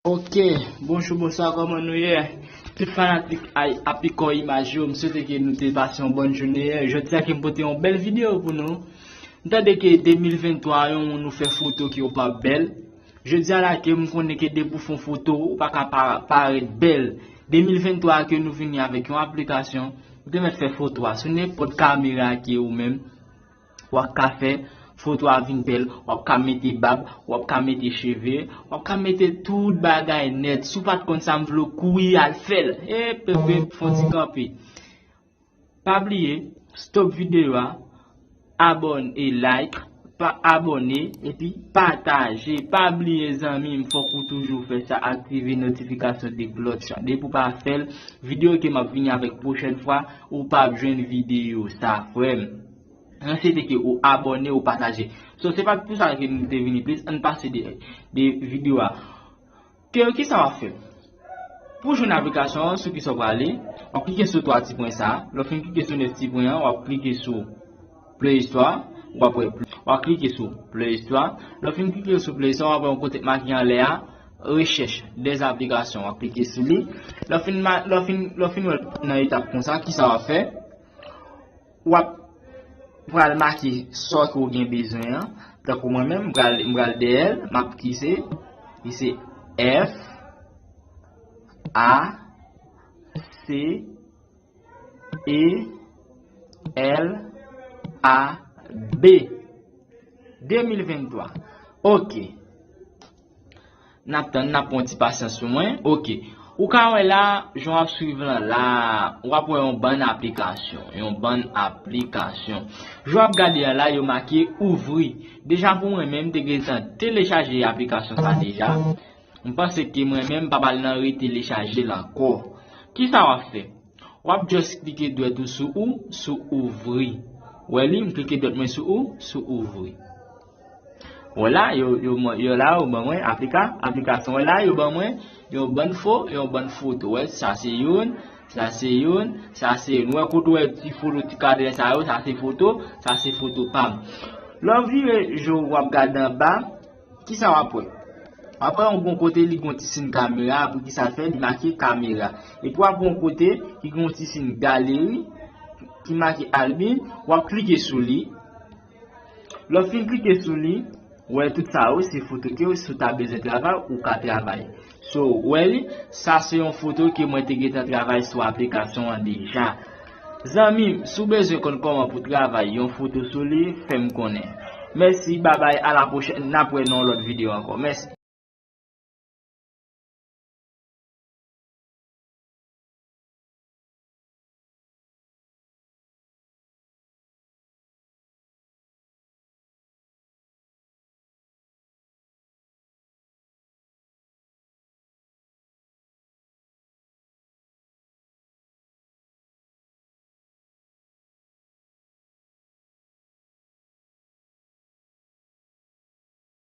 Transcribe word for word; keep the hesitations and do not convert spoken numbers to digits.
Ok, bonjou, bonswa, kòman nou ye? Tout fanatik ay Apikò Imaj yo, m swete ke nou te pase yon bòn jounen yè. Jodi a ke m pote yon bèl videyo pou nou. M tande ke de mil venntwa yon moun ou fè foto ke w pa bèl. Jodi a la ke m konnen ke depi w fè yon foto, ou pa ka pa, parèt bèl. De mil venntwa ke nou vini avèk yon aplikasyon, ou te mèt fè foto a sou nenpòt kamera ke ou menm. W ap ka fè foto a vin bèl, w ap ka mete bab, w ap ka mete cheve, w ap ka mete tout bagay nèt. Si w pa t konn sa, m vle w kouri al fè l. E pepe, fon ti kanpe. Pa bliye, stop videyo a, abòne, like, pa abòne, epi pataje. Pa bliye, zanmi m, fòk ou toujou fè sa, aktive notifikasyon de klòch la. Depi w pa fè l, videyo ke m ap vini avèk pwochèn fwa, ou p ap jwenn videyo sa, frè m. Mwen swete ke ou abòne, ou pataje. So, se pa pou sa ke nou te vini plis, ann pase de, de videyo a. Ke, kisa w ap fè? Pou jwenn aplikasyon an, sou kisa w prale? W ap klike sou twa ti pwen sa. Lè w fin klike sou nèf ti pwen an, w ap klike sou Play Store. W ap wè, w ap klike sou Play Store. Lè w fin klike sou Play Store, w ap wè yon kote k make anlè a, rechèch dèz aplikasyon. W ap klike sou li. Lè w fin, lè w fin, lè w fin wè l nan etap konsa, kisa w ap fè? W ap pral make sa ke w gen bezwen an. Tankou mwen menm, m pral, m pral dèyè l, m ap klike, klike F A C E L A B. De mil venntwa. Ok. N ap tann, n ap pran ti pasyans pou mwen. Ok. Ou ka wè la, jan w ap swiv lan la, w ap wè yon bann aplikasyon. Yon bann aplikasyon. Jan w ap gade an la, yo make ouvri. Deja pou mwen menm, m te gentan telechaje aplikasyon sa deja. M panse ke mwen menm, m p ap al nan retelechaje l ankò. Kisa w ap fè? W ap just klike dwèt ou sou ou, sou ouvri. Wè li, m klike dwèt mwen sou ou, sou ouvri. Wè la, yo, yo, yo la, yo ban mwen aplika-, aplikasyon. Wè la, yo ban mwen yon bann fo-, yon bann foto. Wè, sa se youn, sa se youn, sa se youn. Wè, kote w wè ti foto, ti kadrè sa yo, sa se foto, sa se foto pa m. Lè w vire je w, w ap gade anba, kisa w ap wè? W ap wè yon bon kote, li gon ti siy kamera, pou kisa l fè, li make kamera. Epi w ap wè yon kote, ki gon ti siy galeri, ki make Albin, w ap klike sou li. Lè w fin klike sou li, w wè tout sa yo, se foto ke w, si w ta bezwen travay, ou ka travay. So, w wè li, sa se yon foto ke mwen te gentan travay sou aplikasyon an deja. Zanmi m, si w bezwen konn kòman pou travay yon foto sou li, fè m konnen. Mèsi, babay, a la pwochèn, n ap wè nan yon lòt videyo ankò. Mèsi.